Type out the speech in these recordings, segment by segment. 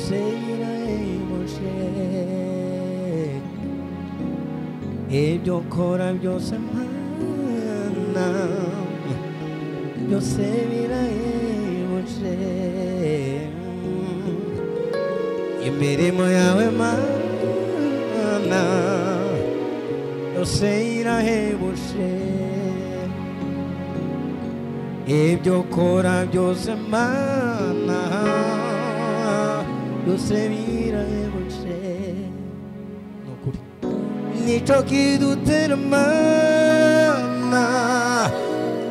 Byose birahebuje, ibyo ukora byose Mana, byose birahebuje. Imirimo yawe Mana yose irahebuje, ibyo ukora byose Mana byose birahebuje. Nukuri nicyo kidutera Mana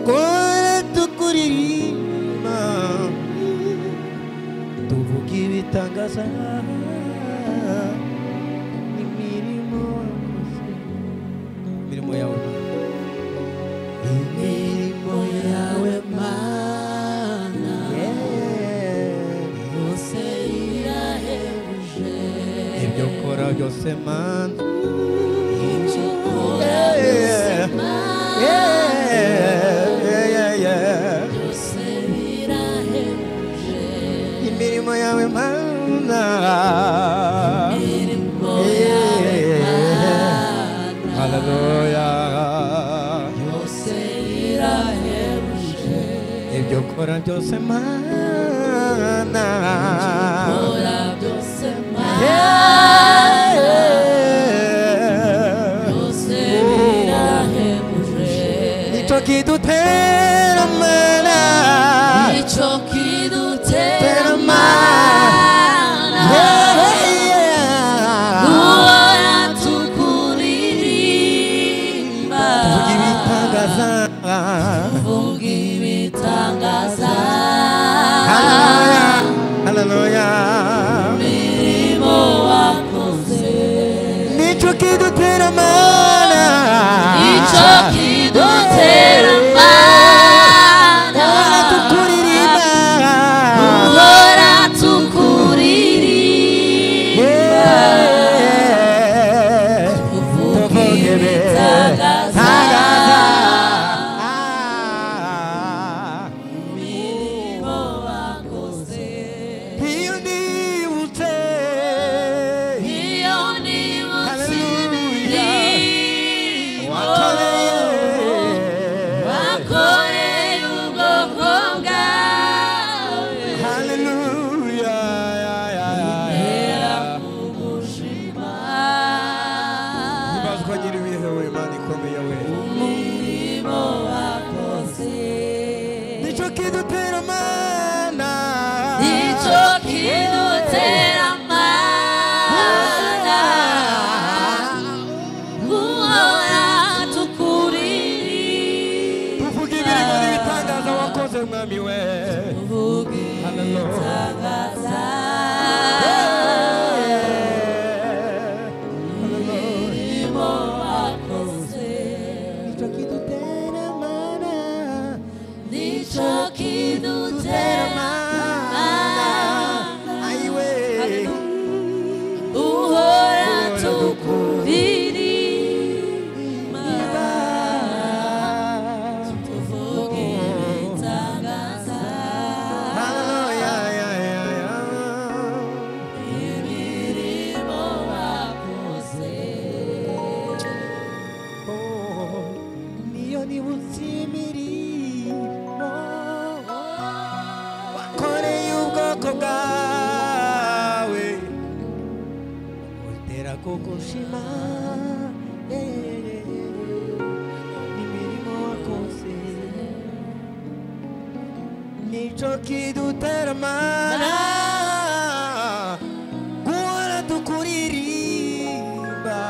kora tukuririmba, tuvuga ibitangaza imirimo wakoze. Imirimo yawe Mana, Imirimo yawe Mana yose irahebuje, ibyo ukora byose Mana, ibyo ukora byose Mana byose birahebuje. Imirimo yawe Mana, Imirimo yawe Mana haleluya, yose irahebuje, ibyo ukora byose Mana, ukora byose Mana byose birahebuje. Nicyo kidutera Mana, Nicyo kidutera Mana guhora tukuririmba, tuvuga ibitangaza, tuvuga ibitangaza haleluya, imirimo wakoze. Nicyo kidutera Mana, Nicyo kidutera Mana guhora tukuririmba, guhora tukuririmba, tuvuga ibitangaza imirimo wakoze. Iyo nibutse, Iyo nibutse Hallelujah. imirimo wakoreye, wakoreye ubwoko bwawe, haleluya, ntera kugushima. Himbazwa nyir'ibihe we Mana ikomeye we, Umurimo wakoze. Nicyo kidutera Mana, Nicyo kidutera Mana guhora tukuririmba, tuvuga imirimo n'ibitangaza wakoze Mwami we, tuvuga ibitangaza imirimo wakoze. Nicyo kidutera Mana, Nicyo kidutera Mana ayiwe, uhora tukuririmba, tuvuga ibitangaza haleluya, imirimo wakoze. Niyo nibutse imirimo wakoreye ubwoko bwawe, utera kugushima imirimo wakoze. Nicyo kidutera Mana guhora tukuririmba,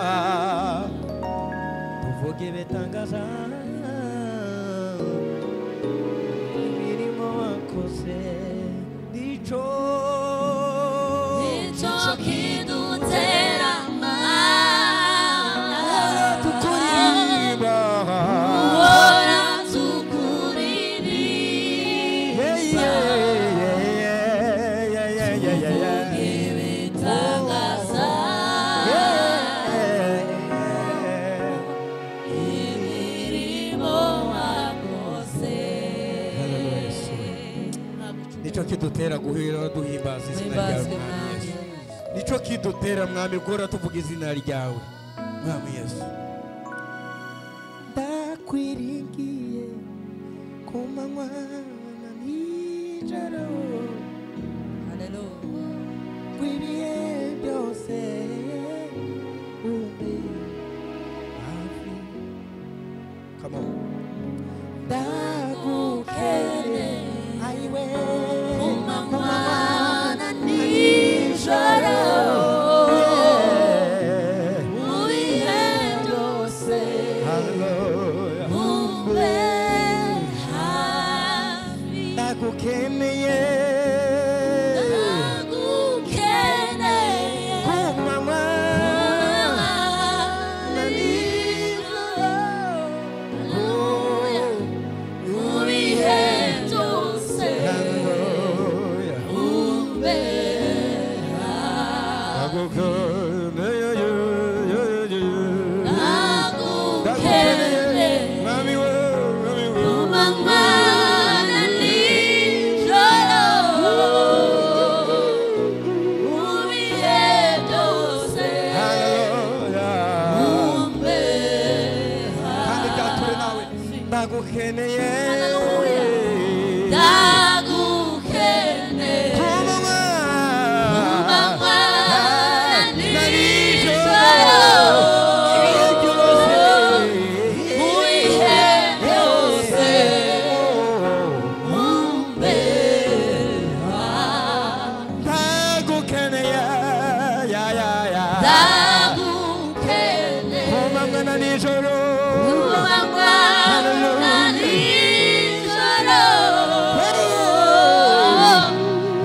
tuvuga ibitangaza imirimo wakoze. Nicyo Nicyo kidutera Mana tukuririmba, guhora tukuririmba, tuvuga ibitangaza imirimo wakoze. Nicyo kidutera guhera duhimbaza izina ryawe Himbazwe Mwami Mwami Yesu. Yesu. Nico kidutera mwami gora tuvuga izina ryawe mwami Yesu. Ndakwiringiye ku manywa na nijoro. Haleluya. Ibihe byose umbe hafi. Come on. Ndagukeneye ayiwe Ku manywa na nijoro. Mu bihe byose Hallelujah. umbe hafi. Ndagukeneye Ndagukeneye ku manywa na nijoro. Haleluya. Mu bihe byose Hallelujah. umbe hafi. Ndagukeneye Ndagukeneye mwami we, mwami we. ku manywa na nijoro. Mu bihe byose Hallelujah. umbe Kandi byature nawe hafi. ndagukeneye Hallelujah. Ndagukeneye ku manywa ku manywa na na nijoro. nijoro. Ibihe byose. Mu bihe byose umbe hafi. Ndagukeneye ya ya ya Ndagukeneye ku manywa na nijoro. ku manywa na nijoro.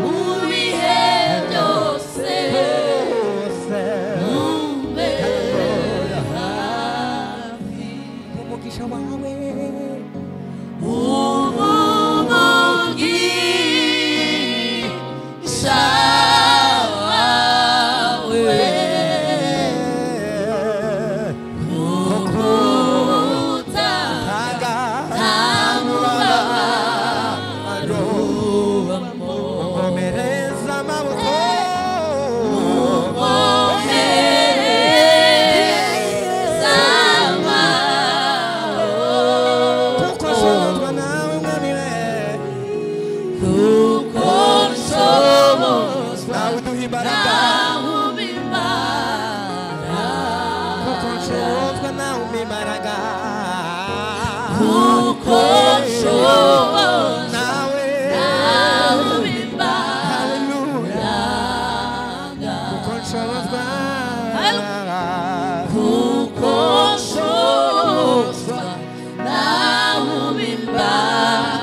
Mu bihe byose Byose. umbe hafi. Umugisha wawe Umugisha wawe kukuta Tanga nta mubabaro Komereza amaboko Mwohereza amaboko kuko nshobozwa nawe mwami we kuko nshobozwa nawe uduha imbaraga nawe imbaraga kuko nshobozwa nawe umpa imbaraga kuko nshobozwa nawe nawe imbaraga Hallelujah. Kuko nshobozwa kuko nshobozwa nawe imbaraga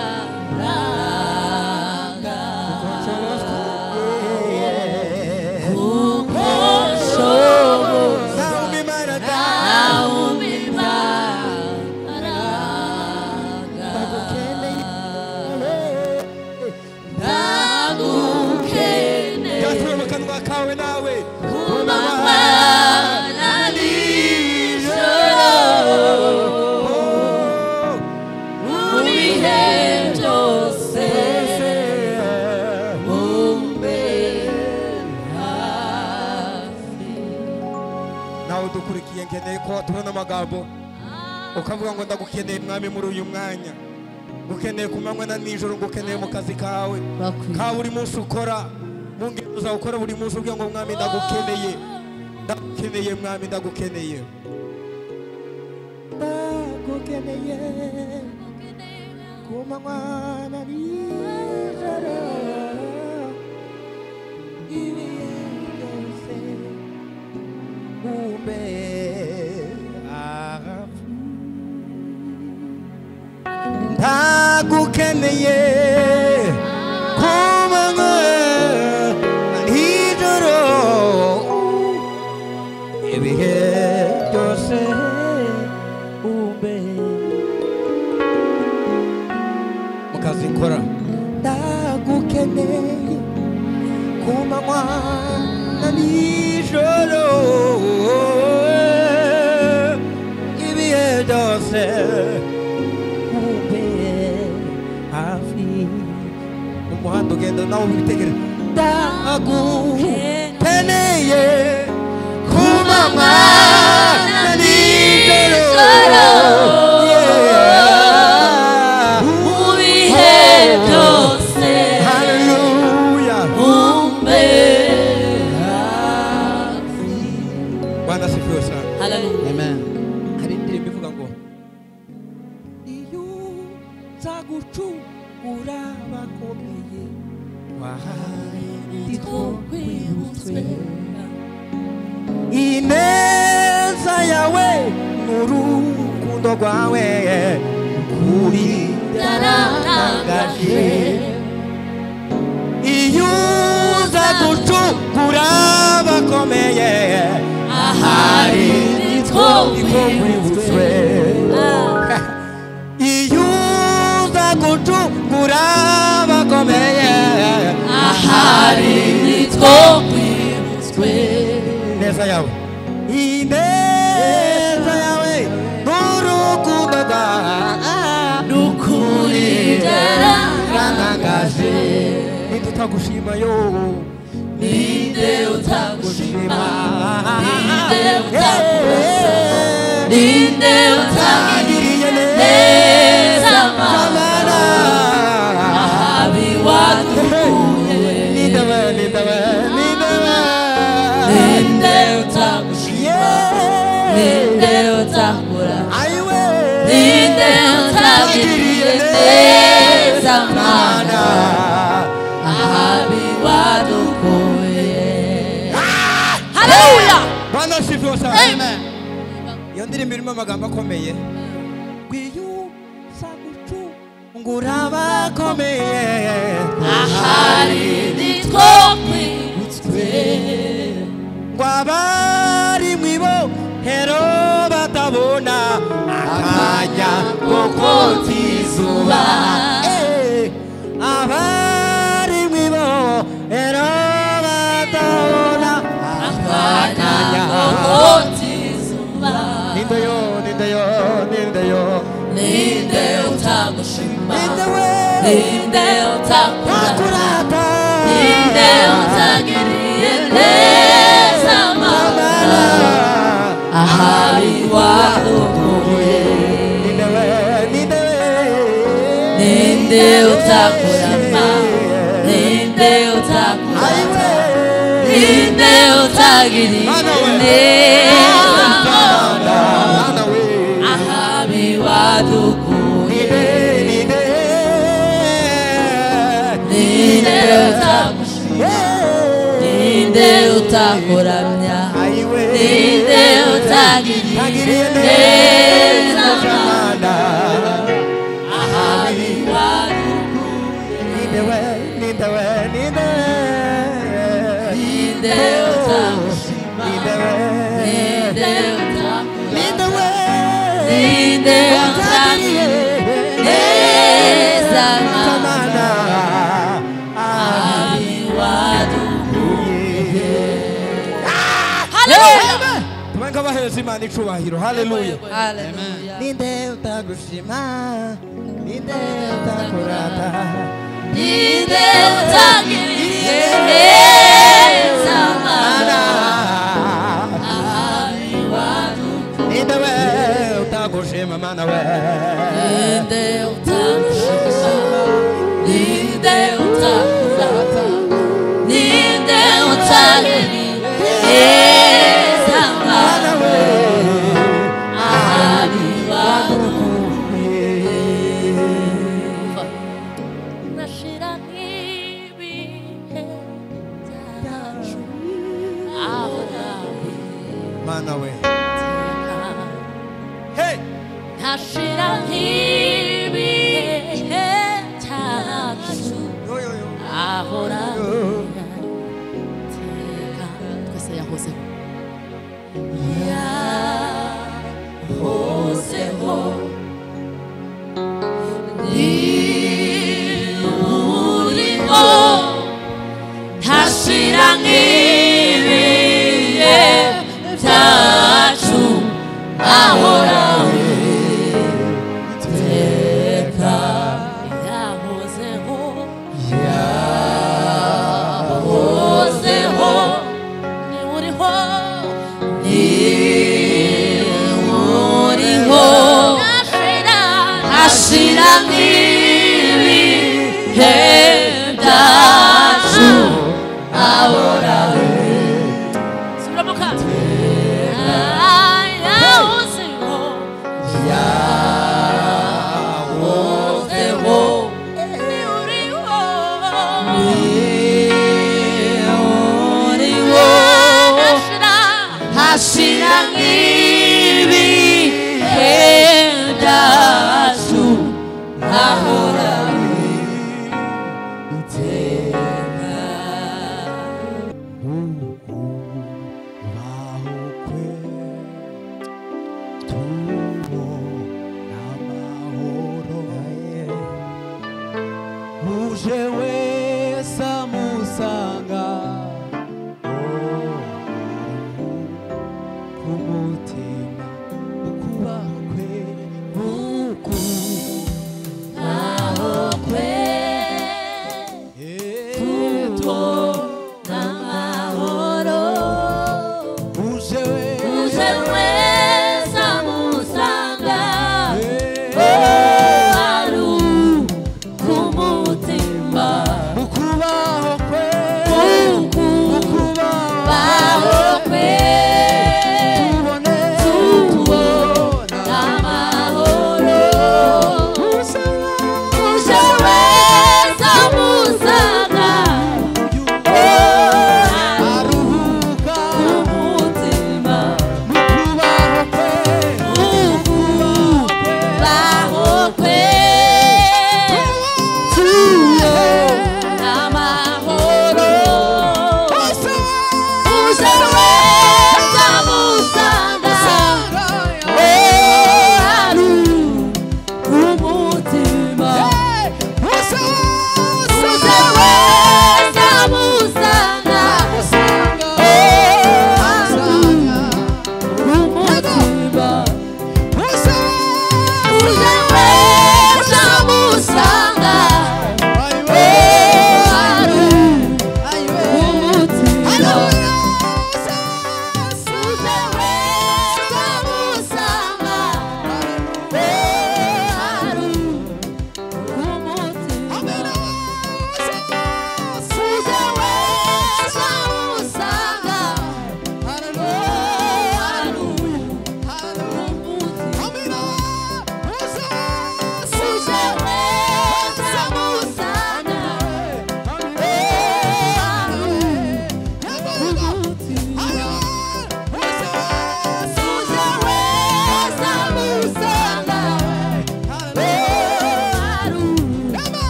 kuko nshobozwa yeah. kuko nshobozwa nawe umpa imbaraga nawe imbaraga ndagukeneye ndagukeneye byatuye mu kanwa kawe nawe ku manywa na nijoro mu bihe byose umbe hafi. Nawe udukurikiye nkeneye ko watura n'amagambo ukavuga ngo ndagukeneye mwami muri uyu mwanya, ngukeneye ku manywa na nijoro, ngukeneye mu kazi kawe ka buri munsi ukora, mu ngendo zawe ukora buri munsi, ubwira ngo mwami ndagukeneye, ndagukeneye mwami ndagukeneye. Ndagukeneye ku manywa na nijoro. Ibihe byose umbe hafi. Ndagukeneye ku manywa na nijoro ibihe byose umbe mu kazi nkora. Ndagukeneye ku manywa na nijoro ibihe byose umbe hafi. Mu muhanda ugenda nawe ubitekereza ndagukeneye. N'urukundo rwawe kuri ndarangaje. Iyo uza gucukura bakomeye ahari nitwo kwibutswe. Iyo uza gucukura bakomeye ahari nitwo kwibutswe. Neza yawe, ineza yawe n'urukundo rwawe n'ukuri ndarangaje. Ninde utagushima yo? Ninde utagushima? Ninde utakurasa? Ninde utagiriye neza mana ahabi wadukuye? Ninde we, ninde we, ninde we? Ninde utagushima? Ninde utakurasa? Ninde utagiriye neza mana ahabi wadukuye? Haleluya! Bwana asifiwe sana. Amen. Iyo ndirimbo irimo amagambo akomeye. Gwiyusa gucungura abakomeye ahari nitwo kwibutswe. Ngo abari mw'ibohero batabona akanya ko kota izuba. Abari mw'ibohero batabona akanya ko kota izuba. Ninde yo, ninde yo, ninde yo? Ninde utagushima? Ninde we? Ninde utakurata? Ninde utagiriye neza mana ahari wadukuye? Ninde we, ninde we? Ninde utakurama? Ninde utakurata? Ninde utagiriye neza mana ahabi wadukuye? Ninde utagushima? Ninde utakuramya? Ninde utagiriye neza mana ahabi wadukuye? Ninde we, ninde we, ninde? Ninde utagushima? Ninde we, Ninde utakurata? ninde we? Ninde utagiriye neza mana ahabi wadukuye? Haleluya! Tubange abahereza Imana icubahiro. Haleluya. Haleluya. Ninde utagushima? Ninde utakurata? Ninde utagiriye neza mana ahabi wadukuye? Ninde we utagushima mana we? Ninde utagushima? Ninde utakurata? Ninde utagiriye neza mana ahabi wadukuye? Nashira nk'ibihe byacu aho nawe Mana we. Hey! Ntashira nk'ibihe byacu Yo yo yo. ahora iteka. Twese yahozeho, yahozeho, ni uriho, ntashira nk'ibihe byacu ahoraho iteka. Yahozeho, yahozeho, ni uriho, ni uriho, ntashira nk'ibihe byacu ahoraho. Subiramo kandi. Yahozeho, yahozeho, ni uriho, ni uriho, hashira nk'ibihe ku mutima ukubaho kwe Aho kwe tubona amahoro. Uje we Uje wese amusanga ari ku mutima. Ukubaho kwe Ukubaho ukubaho kwe tubone tubona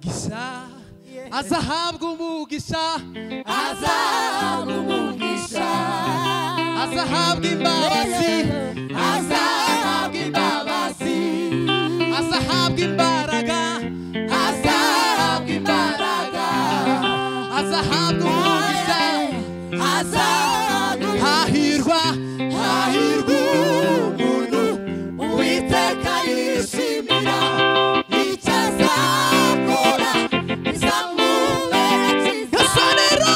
umugisha, azahabwa umugisha, azahabwa umugisha, azahabwa imbabazi, azahabwa imbabazi, azahabwa imbaraga, azahabwa imbaraga, azahabwa umugisha, azahabwa. Hahirwa, Hahirwa umuntu Uwiteka yishimira, icyo azakora bizamubera cyiza. Gasonero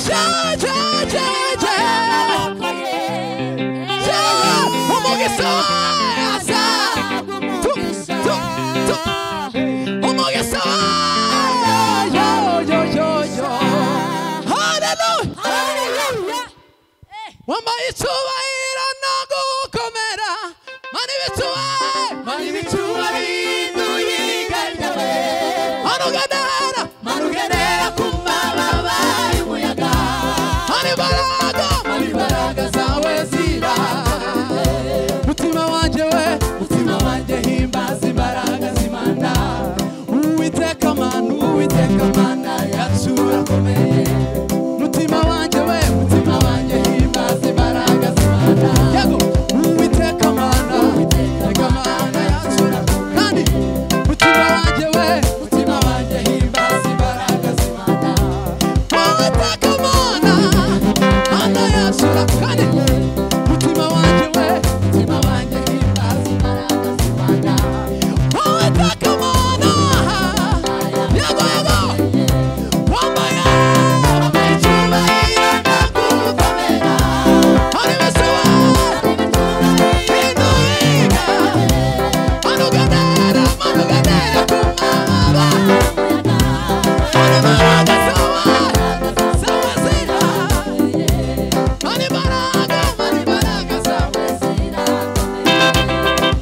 ja ja ja ja Amaboko ye ja umugisha aza azahabwa umugisha, tu tu umugisha yo yo yo yo. Hallelujah. Hallelujah. Wambaye icyubahiro no gukomera, mani ibicyubahiro, Mani ibicyubahiro yiganjawe, manugenera, manugenera ku mababa y'umuyaga, mani imbaraga, mani imbaraga zawe zira. Mutima wanjye we, Mutima wanjye himbaza imbaraga z'Imana, Uwiteka mana, Uwiteka Mana yacu urakomeye. Mutima wanjye we, Mutima wanjye himbaza imbaraga z'Imana, yego, Uwiteka mana, Uwiteka Mana yacu, kandi mutima wanjye we, Mutima wanjye himbaza imbaraga z'Imana, Uwiteka mana, Mana yacu, kandi mutima wanjye we, Mutima wanjye himbaza imbaraga z'Imana, Uwiteka mana, yego yego, wambaye, wambaye icyubahiro no gukomera, ari besuwe, induhiga, manugenera, manugenera ku mababa, mani imbaraga zawe, zawe zira, mani imbaraga, mani imbaraga zawe,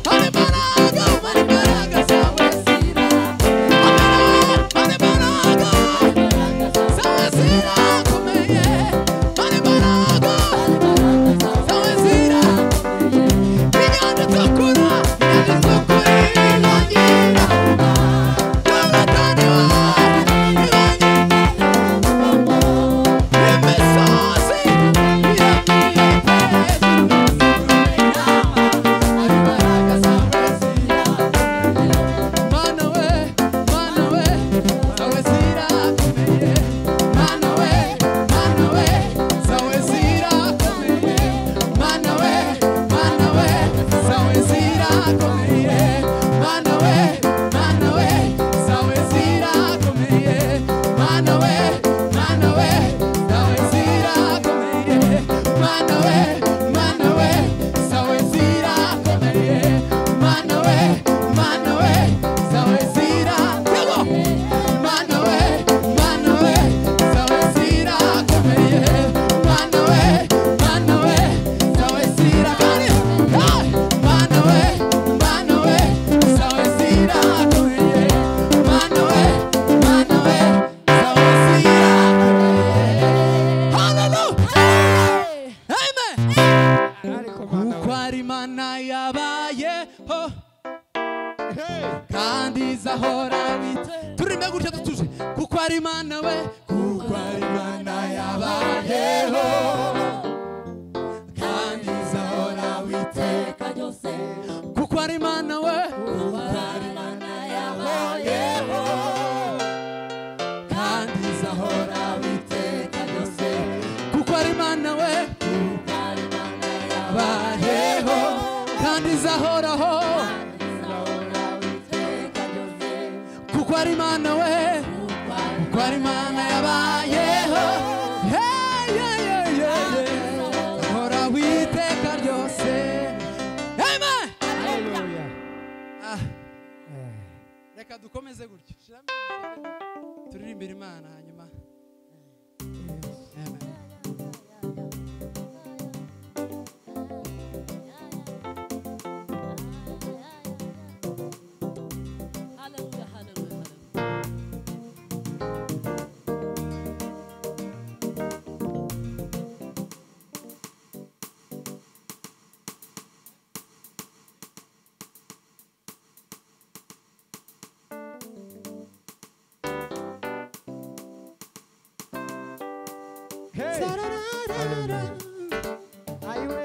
mani imbaraga, mani imbaraga zawe zira, mani imbaraga zawe zirakomeye, mani imbaraga zawe zira, inyanja itukura, inyanja itukura irongera, Yorodani we, imisozi iramiye Mana we, Mana we, zawe zirakomeye. Mana we, Mana we, zawe zirakomeye. Mana we, Mana we, zawe zirakomeye. Mana we, Mana we, zawe zirakomeye. Mana we, Mana we, zawe zirakomeye. Mana we, Mana we, zawe zirakomeye. Mana we, Mana we, zawe zirakomeye. Mana we, Mana we, zawe zirakomeye. Mana we, Mana we, zawe zirakomeye. Mana we, Mana we, zawe zirakomeye. Mana we, Mana we, zawe zirakomeye. Hallelujah. Amen. Ariko Mana Kuko we. ari Imana yabayeho Hey. kandi izahora wite. Turirimbe gutya dutuje. Kuko ari Imana we, kuko ari Imana yabayeho kandi izahora witeka ryose, kuko ari Imana we, kuko ari Imana yabayeho kandi izahora iteka ryose, kuko ari Imana we, kuko ari Imana yabayeho kandi izahoraho, izahora iteka ryose, kuko ari Imana we, kuko ari kuko ari Imana yabayeho. Hey, yeah, yeah, yeah, yeah. Hora witeka ryose. Amen. Hallelujah. Ah. Reka dukomeze gutyo. Shiramo imisozi, turirimbire Imana hanyuma. Amen. Hallelujah, hallelujah, hallelujah. Hey. Ayiwe.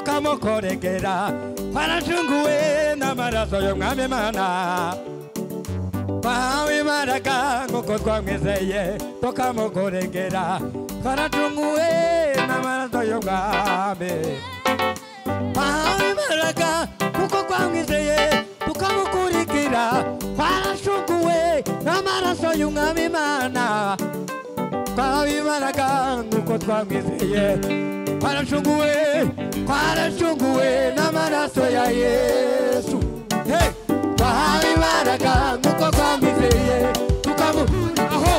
Tukamukoregera twaracunguwe n'amaraso y'umwami Imana twahawe imbaraga nk'uko twamwizeye tukamukoregera twaracunguwe n'amaraso y'umwami twahawe imbaraga kuko twamwizeye tukamukurikira twaracunguwe n'amaraso y'umwami Imana twahawe imbaraga nk'uko twamwizeye twaracunguwe twaracunguwe n'amaraso ya Yesu. Hey, twahawe imbaraga nk'uko twamwizeye tukamu aho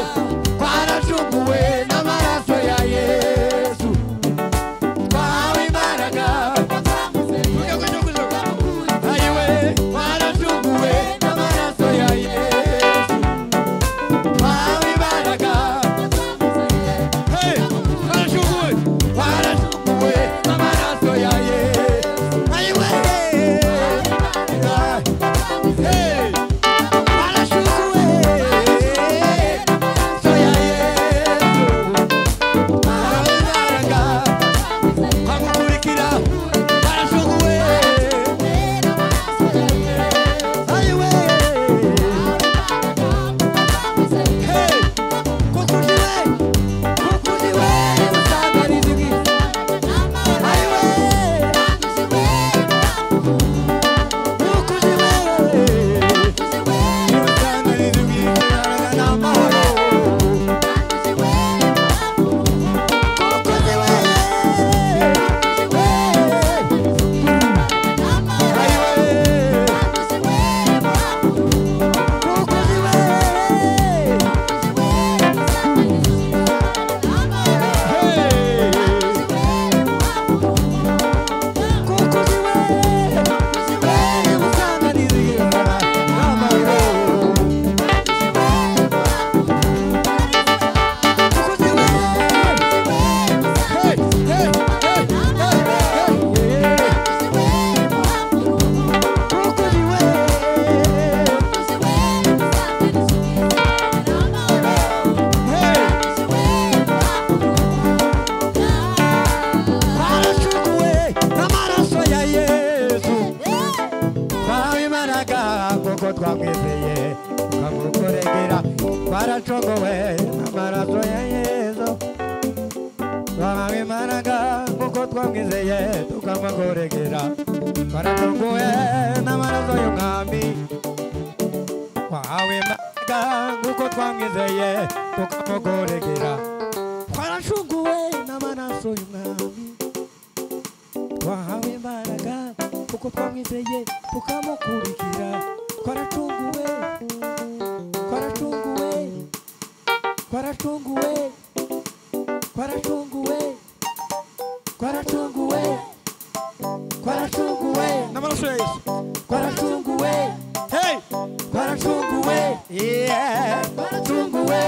twaracunguwe n'amaraso ya Yesu. Twahawe imbaraga ayiwe twaracunguwe n'amaraso ya Yesu. Twahawe imbaraga. Hey, twaracunguwe twaracunguwe n'amaraso ya Yesu. Ayiwe. Kuko twamwizeye tukamukoregera twaracogowe n'amaraso ya Yesu twahawe imbaraga kuko twamwizeye tukamukoregera twaracogowe n'amaraso y'umwami twahawe imbaraga kuko twamwizeye tukamukoregera twaracunguwe n'amaraso y'umwami twahawe imbaraga kuko twamwizeye tukamukurikira twaracunguwe twaracunguwe twaracunguwe twaracunguwe twaracunguwe twaracunguwe n'amaraso ya Yesu twaracunguwe hey twaracunguwe yeah twaracunguwe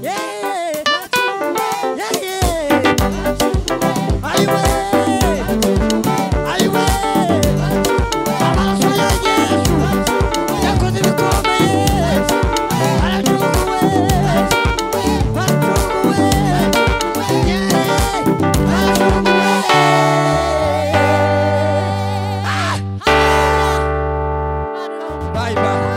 yeah twaracunguwe yeah yeah ayiwe ayiwe amaraso ya Yesu yakoze ibikomeye aracunguwe twaracunguwe yeah twaracunguwe. Bye bye.